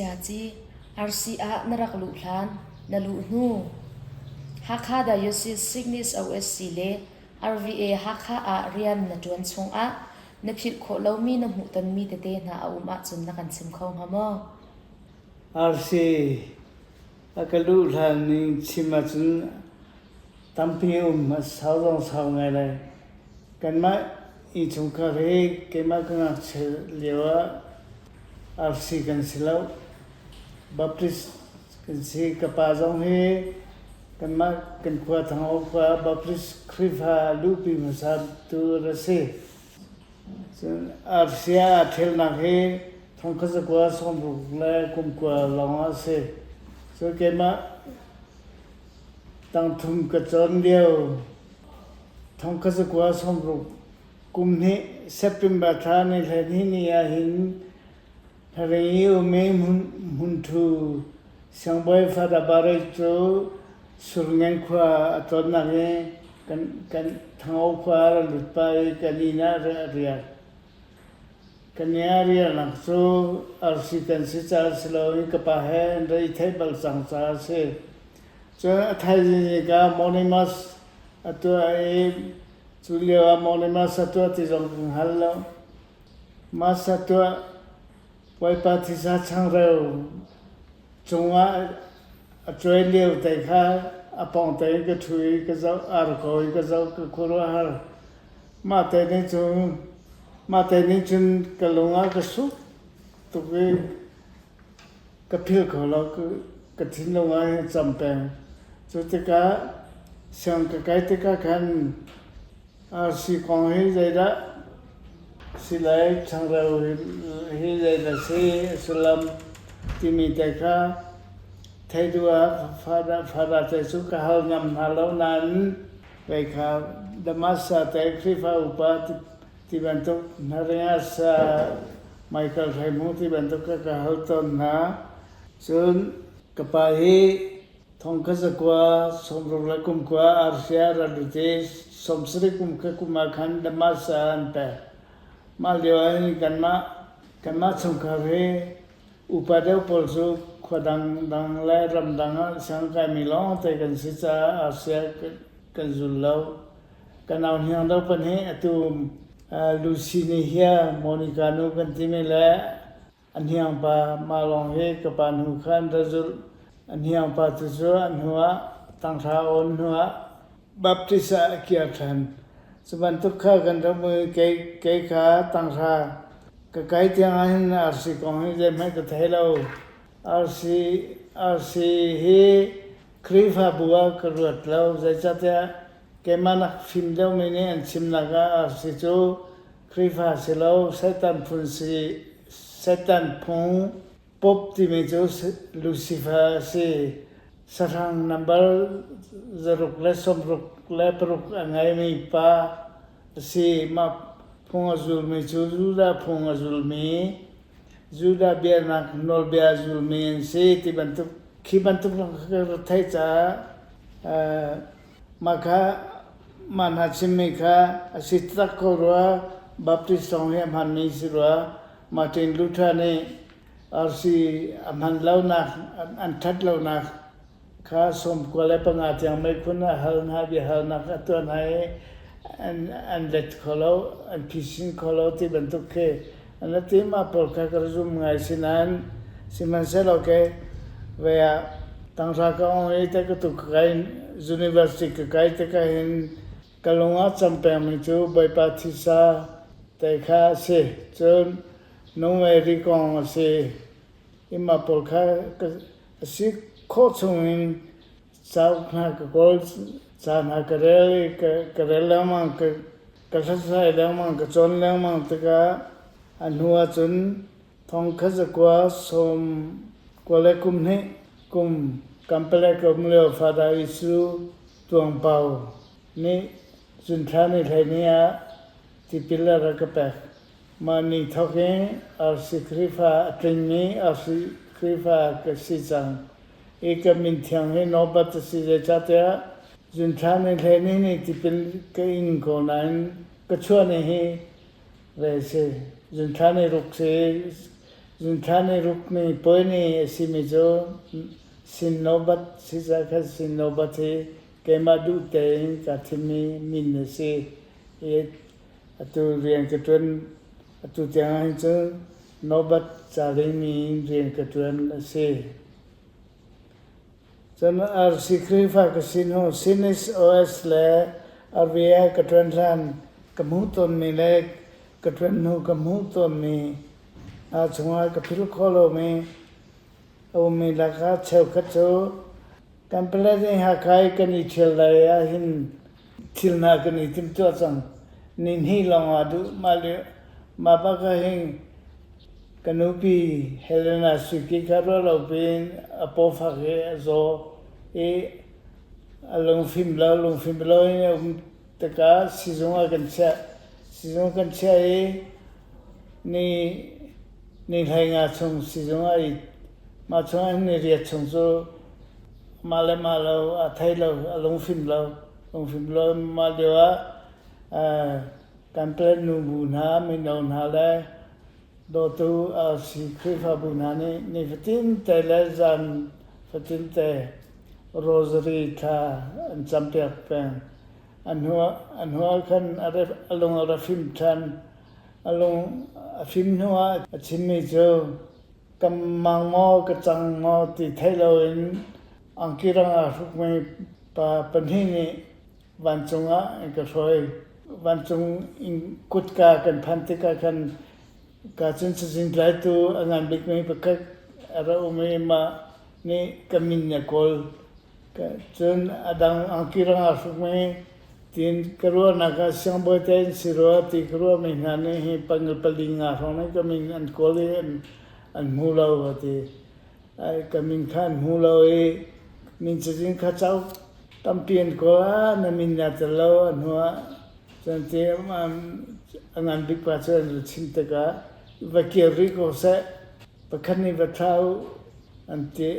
Sayaci, RC ah na rak luh hlan, na luh hnu. Hakha Diocese Signis OSC le RVA Hakha ah rian na ṭuan chungah na philh khawh lomi na hmuhtonmi tete hna a um ahcun na kan chim kho hnga maw? RC a ka luh hlan ning chim ahcun tampi um a sau zong sau ngai lai. Kanmah innchungkhar hi keimah ka ngakchia lio ah RC kan si lo. Baptist kan si. Ka pa zong hi kanmah kan khua Thangaw khua Baptist Khrihfa luhpi hmasa tu a si. Cun RC ah aa ṭhialnak hi thongkhat zakua sawmruk le kum kua lawng ah a si. Cun keimah tangthum ka cawn lio thongkhat zakua sawmruk kum hnih September thla ni hleihnih ni ah hin Hnaring i um i hmunthu Siangbawi Father Barrett cu Surngen khua a tonnak i kan Thangaw khua a ra lut pah i kan inn ah a riak. Kan inn a riahnak cu arsi kan si caah si loin ka pa he an ra i theih bal cang caah a si. Cun a thaizing i ka morning mass a tuah i cu lio ah morning mass a tuah ti zong ka hngal lo. Mass a tuah Bawipa thisa changreu cungah a cuai lio te kha a pawngte in ka ṭhu i ka zoh, ar ko i ka zoh, ka khuaruahhar. Mah te nih cun mah te nih cun ka lung ah ka suk tuk i ka philh kho lo, ka thinlung ah hin cam peng. Cu tikah siang ka kai tikah khan Arsi kong hi zeidah si lai, changreu hi zeidah si a sullam timi te kha theih duh ah Father te cu ka hal ngam hna lo nain kei kha Damascus te Khrihfa upa ti bantuk Hnarias Michael Hreihmung ti bantuk ka ka hal tawn hna. Cun ka pa hi Thongkhat zakua sawmruk le kum kua arsia rat i sawmsarih kum kha kum ah khan Damascus ah an pek. Mah lio ah hin kanmah chungkhar hi upa deuh pawl cu khua dangdang le ramdang ah sianginn lawngte kan si caah arsia kan zul lo. Ka nau hniang deuh pahnih atu Lucy nih hia Monica nu kan timi le A hniangpa mah lawng hi ka pa hnu kha an ra zulh. A hniangpa tu cu a hnuah tanghra awn hnuah Baptist ah a kir ṭhan. Cu bantuk kha kan rak i kei kha tanghra ka kai tiang ahhin RC kong hi zeihmanh ka thei lo. RC, RC hi Khrihfabu ah ka ruat lo. Zeicahtiah keimah nak fim deuhmi nih an chimnak ah RC cu Khrihfa si lo, Satan phun si, Satan phung Pope timi cu Lucifer a si. Sahrang nambar 166 a ngeimi pa a si. Mah phung a zulmi cu Judah phung a zulmi, Judah biaknak nawlbia a zulmi an si ti bantuk khi bantuk lawng kha ka theih caah Mah kha mah hna chimmi kha a si tak ko rua. Baptist zong hi a hmanmi si rua. Martin Luther nih RC a hman lonak, an ṭhat lonak kha 95 tiang meikhu a hal hna, biahalnak a tuah hna i an let kho lo, an phisin kho lo ti bantuk khi an ti. Mah pawl kha ka zum ngai si nain sihmanhsehlaw kei ve ah tanghra ka ong i te ka tu ka kai university ka kai tikah hin ka lung ah cam pengmi cu Bawipa thisa te kha a si. Cun nungmei kong a si i mah pawl kha a si khawh chungin cauk hna ka kawl, ca hna ka rel i ka rel lengmang, ka hlathlai lengmang, ka cawn lengmang tikah a hnu ahcun thongkhat zakua sawm kua le kum hnih kum Kampalek ka um lio Father Isu Tuang Pau nih Zunthla ni hleihnih ah tipil a rak ka pek. Mah ni thawk in RC Khrihfa a tlingmi RC Khrihfa ka si cang i ka min thiang hi Norbert a si zeicahtiah Zunthla ni hleihnih ni tipil ka ing ko nain ka chuah ni hi ve a si. Zunthla ni ruk si. Zunthla ni ruk ni puai ni a simi cu Sinnobat si caah khan Sinnobat hi keimah duh tein kaa thimmi min a si i atu rian ka ṭuan. Atu tiang ahhin cun Nobat ca dingmi in rian ka ṭuan a si. Cun RC Khrihfa ka si hnu Sinis OS le RVA ka ṭuan hlan ka hmuh tawnmi le ka ṭuan hnu ka hmuh tawnmi hna chungah ka philh khawh lomi a ummi lakah cheukhat cu kan palet in Hakha i kan i ṭhial lai ahhin thil hna kan i timhtuah cang. Nihnih lawng ah duh mah le mah bak ahhin Ka nupi Helena Suki kha ruah lo piin a pawfak i a zaw i a lungfim lo, lungfim lo in a um tikah sizung ah kan chiah. Sizung kan chiah i ni ni 15 chung sizung ah i mah chung ah ni riat chung cu mah le mah lo a thei lo, a lungfim lo. Lungfim lo mah lio ah kan nu bu hna, mino hna le dawtu RC Khrihfabu hna nih nifatin te le zan fatin te rosary thla an campiak peng. An hnu ah khan a lung a ra fim ṭhan. A lung a fim hnu ah a chimmi cu ka mang maw ka cang maw ti theih loin angki rang aa hrukmi pa pahnih nih vancung ah an ka hruai. Vancung in kutka kan phan tikah khan ka cun cazin tlaitu a ngan bikmi pakhat a ra um i mah nih ka min a kawl. Cun a dang angki rang aa hrukmi tiin ka ruahnak ah siangbawi te an si rua ti ka ruahmi hna nih hi pangil pali nga hrawng nih ka min an kawl i an hmu lo a ti. Ka min kha an hmu lo i min cazin kha cauk tampi an kawl ah na min naa tel lo a hnu ah cun ti a ngan bik pa cu an ra chim tikah va kir rih ko seh, pakhat nih va thlah u an ti.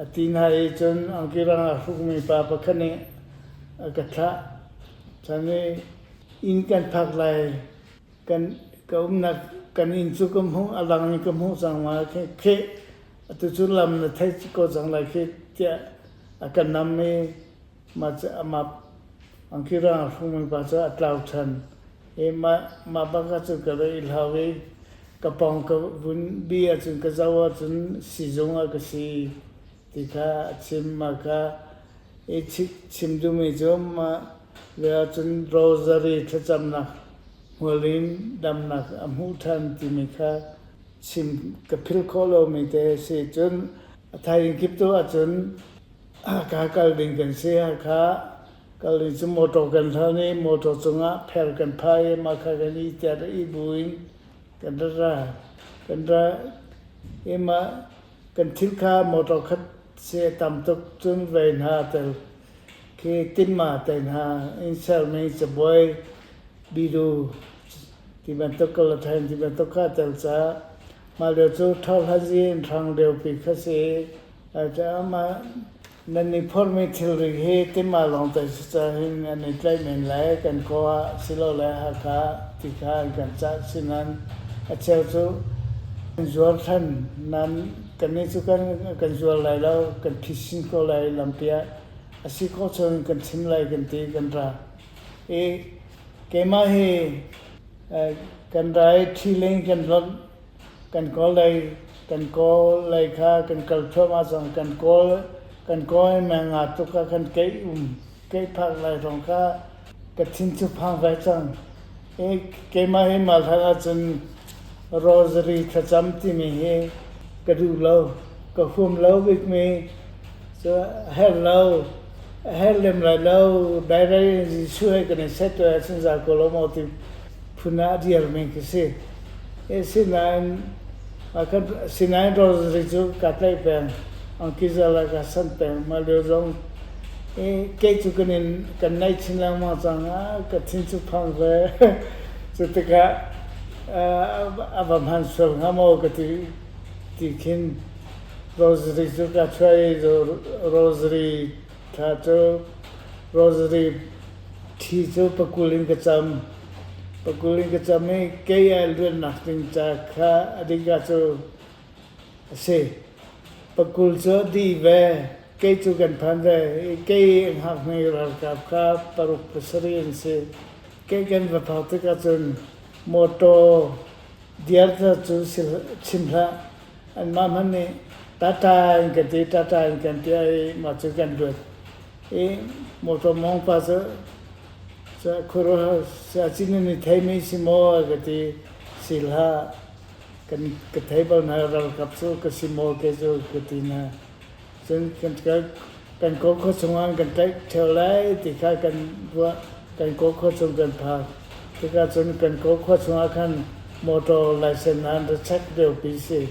A ti hna i cun angki rang aa hrukmi pa pakhat nih a ka thlah. Cun i inn kan phak lai kan ka umnak kan inn cu ka hmuh a lang in ka hmuh cang ma khi atu cu lam na thei ko cang lai khi tiah a ka nam i mah cu amah angki rang a hrungmi pa cu a tlau ṭhan i mah mah bak ah cun ka va i hlau i ka pawng ka vun bi ahcun ka zoh ahcun sizung ah ka si ti kha a chim. Mah kha i chim duhmi cu mah lio ahcun rosary thlacamnak hmual in damnak a hmuh ṭhan timi kha chim ka philh khawh lomi te a si. Cun a thaizing kip tu ahcun Hakha kal ding kan si. Hakha kal ding cu motor kan hlan i motor cungah pher kan phah i mah kha kan i ter i buin kan ra ra. Kan ra i mah kan thil kha motor khat si a tam tuk cun vei hna tel khi timma te hna in sermi cabuai bidu ti bantuk kalathain ti bantuk kha tel caah mah lio cu ṭhawlhazi in hrang liopi kha si i mah nan i phormi thilri hi timah lawng te si caah hin an i tlaih men lai kan kaw ah silole Hakha ti kha an kan cah sinan a cheu cu an zuar than nan kannih cu kan kan zuar lai lo, kan phisin ko lai lampi ah a si khawh chung kan chim lai kan ti kan ra i keimah hi kan ra i ṭhiling kan lonh kan kawl lei kan kawl lei kha kan kal thluahmah cang. Kan kawl kan kawl in nga tuk ah kan keih um keih phak lai rong kha ka thin cu phang ve cang i keimah hi mal hlan ahcun rosary thlacam timi hi ka duh lo, ka huam lo bikmi cu. Herh lo, a herh lem lai lo, dairei in Jesuh he kan i set ahcun za ko lo maw ti phun ah a dirmi ka si. Sinain sinain rosary cu kaa tlaih peng, angki zal ah kaa sanh peng. Mah lio zong i kei cu kan in kan naih chin lengmang cang ah ka thin cu phang ve. Cu tikah a va hman sual hnga maw ka ti ti khin rosary cu kaa chuah i rosary thla cu rosary thi cu pakul in ka cam. Pakul in ka cam i kei ai luatnak ding ca kha a dik ah cu a si. Pakul cu a dih ve. Kei cu kan phan ve. Kei hngakmi ralkap kha paruk pasarih an si. Kei kan va phak tikah cun mawtaw diar cu chim hlah. Anmah hmanh nih tata in kan ti, tata in kan ti i mah cu kan luat. I mawtaw mawng pa cu khuaruahhar nan i theimi si maw ka ti. Si hlah, kan ka thei bal hna ralkap cu ka si maw ke cu ka ti hna. Cun kan kaw khua chungah kan tlaih ṭheo lai ti kha kan ruah. Kan kaw khua chung kan phak. Tikah cun kan kaw khua chungah khan motor license an ra check liopi si.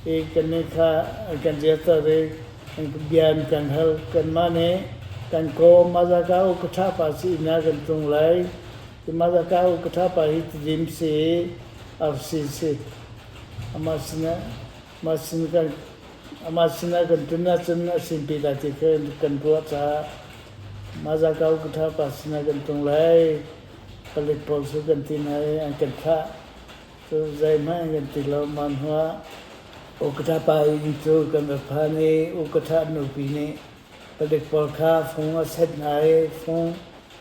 I kannih kha an kan riahter i bia an kan hal. Kanmah nih kan kaw mahzaka u ka ṭha pa si inn ah kan tlung lai. Ti mahzaka u ka ṭha pa hi Tidim si i RC si. Amah sinah mah sin kan amah sinah kan tlun ahcun a sinpi lai ti kha kan ruah caah mahzaka u ka ṭha pa sinah kan tlung lai. Palik pawl cu kan ti hna i an kan thlah. Cu zeihmanh an kan ti lo. Mah hnuah Ukatha pa inn cu kan va phan i Ukatha nupi nih palik pawl kha fung a set hna i fung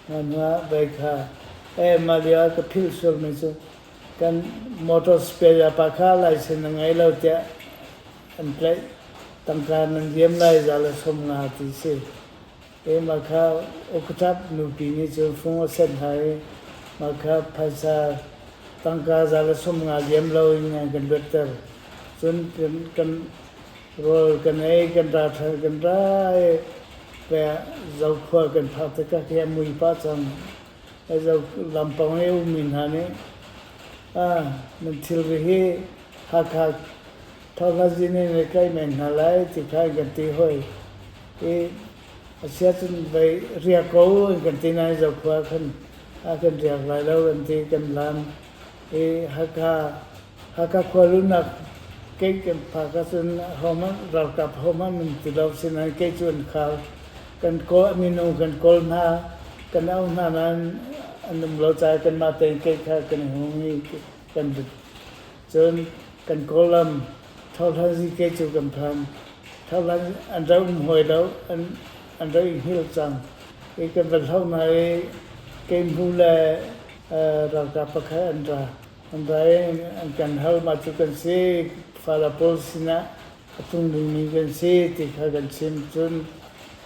mah hnuah vei kha eh mah lio ah ka philh sualmi cu kan motor spare pa kha license a ngei lo tiah an tlaih. Tangka nan liam lai za le 50 ti si. Mah kha ukatap nupi nih cun fung a senh hna i mah kha phaisa tangka 150 liam loin an kan luatter. Cun kan rawl kan ei, kan ra ṭhan, kan ra i Zokhua kan phak tikah khi a mui pah cang. Lampang i ummi hna nih nan thilri hi Hakha Thawngazin in na tlaih men hna lai ti kha an kan ti hoi. I a si ahcun vei riak ko an kan ti nain Zokhua khan a kan riak lai lo an ti kan lan. I Hakha Hakha khualunak kei kan phak ahcun hohmanh ralkap hohmanh an ti lo sinain kei cu an khar. Kan kawl minung kan kawl hna kan auh hna nain an um lo caah kanmah tein kei kha kan i hung i kan Cun kan Kawlram thohlanzi ke cu kan phan. Thohlan an rak um hawi lo, an rak i hngilh cang. I kan va hloh hna i keihmu le ralkap pakhat an ra. An ra i an kan hal mah cu kan si, fala pawl sinah a tlung dingmi kan si ti kha kan chim. Cun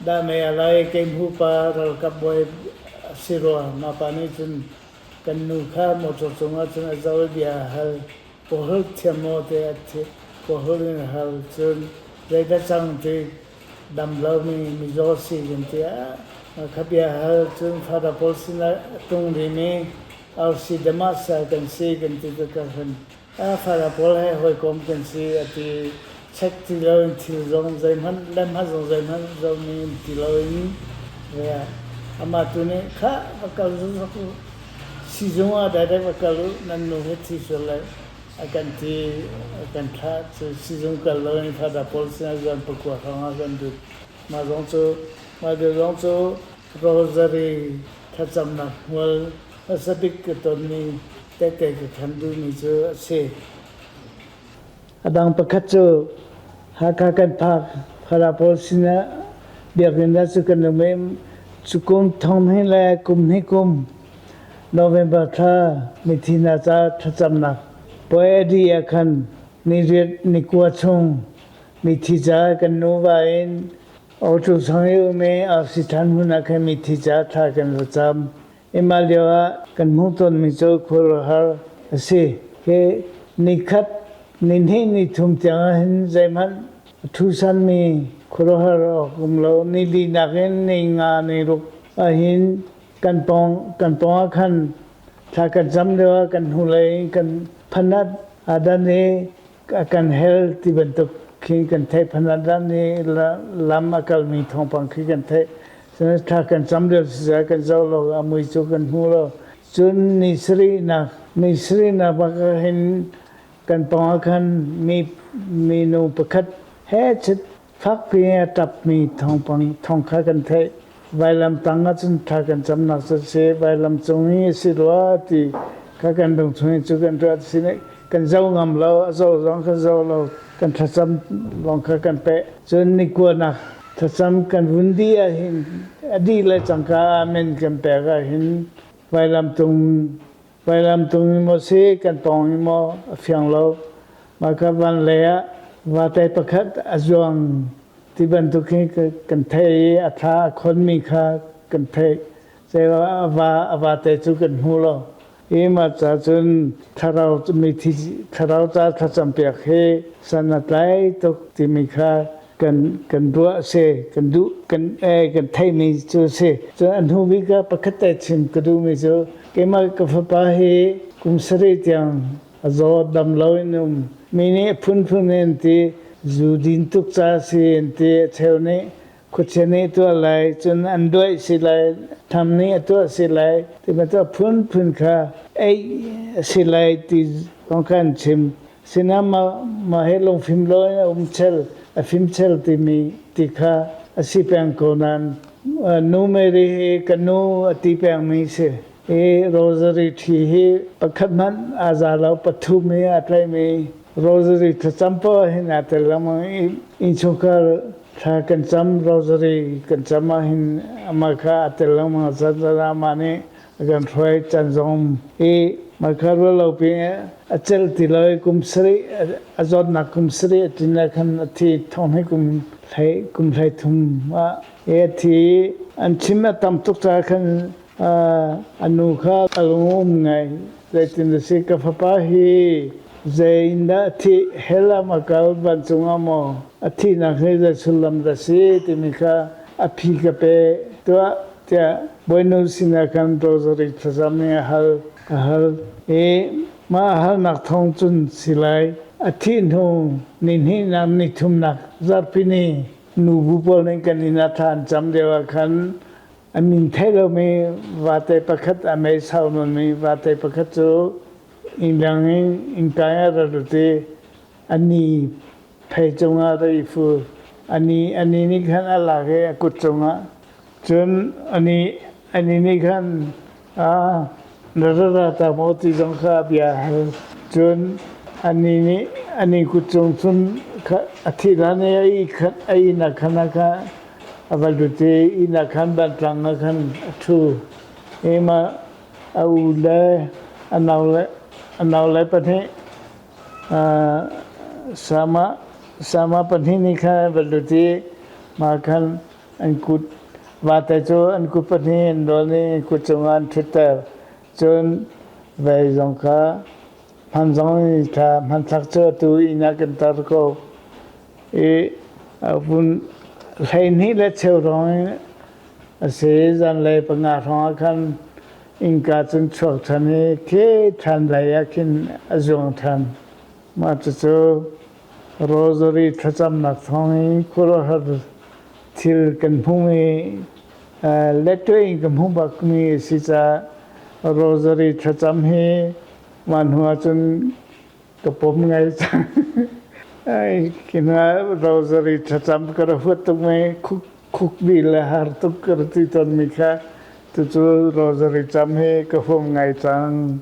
dahmei a lai keihmu pa ralkap bawi a si rua. Mah pa nih cun Kan nu kha motor cungah cun a zoh i bia a hal. Kawl thiam maw ti a thi. Kawl in a hal. Cun zeidah cang ti dam lomi mizaw si kan ti ah kha bia a hal. Cun Father pawl sinah a tlung rihmi RC Damasa kan si kan ti tikah khan Father pawl he hawikom kan si a ti. Check ti loin thil zong zeihmanh lehmah zong zeihmanh zohmi um ti loin amah tu nih khah va kal zokzok u sizung ah direct va kal u nan nu hi thi sual lai a kan ti a kan thlah cu sizung kal loin Father pawl sinah zan 9 hrawng ah kan lut. Mah zong cu mah lio zong cu rosary thlacamnak hmual hmasa bik ka tonmi tehte ka khan duhmi cu a si. A dang pakhat cu Hakha kan phak Fala pawl sinah biakinn ah cu kan um i cu kum thong hnih le kum hnih kum November thla mithi hna ca thlacamnak puai a dih ah khan ni riat ni kua chung mithi ca kan nuva in Auto sang i um i RC Than hmun ah khan mithi ca thla kan va cam. Imah lio ah kan hmuh tawnmi cu khuaruahhar a si. Hi nikhat, nihnih, nithum tiang ah hin zeihmanh a thusanmi khuaruahhar awk um lo. Ni linak in ni nga, ni ruk ahhin kan pawng kan pawng ah khan thla kan cam lio ah kan hnulei in kan phanat adan i a kan hel ti bantuk khi kan theih. Phanat dan i lam a kalmi thawngpang khi kan theih. Thla kan cam lio siseh kan zoh lo a mui cu kan hmu lo. Cun ni sarihnak ni sarihnak bak ah hin kan pawng ah khan mi minu pakhat he chit fakpi a ṭapmi thawngpang thawng kha kan theih. Vailam tang ah cun thla kan camnak cu si vailam cung hi a si rua ti kha kan lung chung i cu kan ruah si kan zoh ngam lo a zoh zong kan zoh lo. Kan thlacam lawng kha kan peh. Cun ni kuanak thlacam kan vun dih ahhin a dih le cangka amen kan pek ahhin vailamtung vailamtung in maw si kan pawng in maw a fiang lo. Mah kha van lei ah vate pakhat a zuang ti bantuk hi kan theih i a thla a khonmi kha kan theih. A va te cu kan hmu lo. Hi mah ca cun thlarau mithi thlarau ca thlacampiak hi san a tlai tuk timi kha kan kan ruah si, kan duh, kan kan theihmi cu si. Cun a hnu bik ah pakhat te chim ka duhmi cu keimah ka fapa hi kum sarih tiang a zaw dam lo in um. Mi nih a phunphun in ti, zu din tuk ca si an ti, a cheu nih khuachia nih tuah lai, cun an duaih si lai, tham nih a tuah si lai ti bantuk phunphun kha ei a si lai ti kong kha an chim. Sinah mah mah he lungfim lo in a um chel, a fim chel timi ti kha a si peng ko nain nu Mary hi ka nu a ti pengmi si. Hi rosary ṭhi hi pakhat hmanh aa za lo, pathum hi aa tlaihmi rosary thlacam paoh hin aa tel lengmang i innchungkhar thla kan cam, rosary kan cam ahhin amah kha aa tel lengmang. Caan caan ah amah nih a kan hruai caan zong i mah kha ruah lo pi a celh ti lo i kum sarih a zawtnak kum sarih a tlin ah khan a thi, thong hi kum hlei kum hlei thum ah a thi. An chim a tam tuk caah khan a nu kha a lung um ngai. Zeitin a si, ka fapa hi zei in dah a thih, hell ah ma kal, vancung ah maw a thihnak hi zei sullam dah si timi kha a phi ka pe tuah tiah Bawinu sinah khan rosary thlacam in a hal a hal i mah a halnak thawng cun si lai, a thih hnu ni hnihnak ni thumnak zarhpi ni nubu pawl nih kan inn ah thla an cam lio ah khan a min theih lomi vate pakhat, a mei sau nawnmi vate pakhat cu innlang in innkai ah ra lut i a ni phei cungah ra i fu. A ni nih khan a lak i a kut cungah cun a ni nih khan a na ra ra ta maw ti zong kha a bia a hal. Cun a ni nih a ni kut cung cun a thih hlan i a ihnak khan ah khan a va lut i inn ah khan vantlang ah khan a ṭhu i mah a u le a naule pahnih sama pahnih nih khan an va lut i mah khan an kut vate cu an kut pahnih an rawn i an kut cungah an ṭhutter. Cun vei zong kha hman zong kha hmanthlak cu atu inn ah kan tar ko i vun 12 le cheu hrawng in a si. Zanlei 5 hrawng ah khan innka cun chuak ṭhan i khi thlan lei ah khin a zuang ṭhan. Mah cucu rosary thlacamnak thawng in khuaruahhar thil kan hmuhmi, letter in ka hmuh bakmi a si caah rosary thlacam hi mah hnu ahcun ka pom ngai cang. Kina rosary thlacam ka ra huat tuk mi, khukbi le har tuk ka ra ti tawn mi kha tucu rosary cam hi ka huam ngai cang.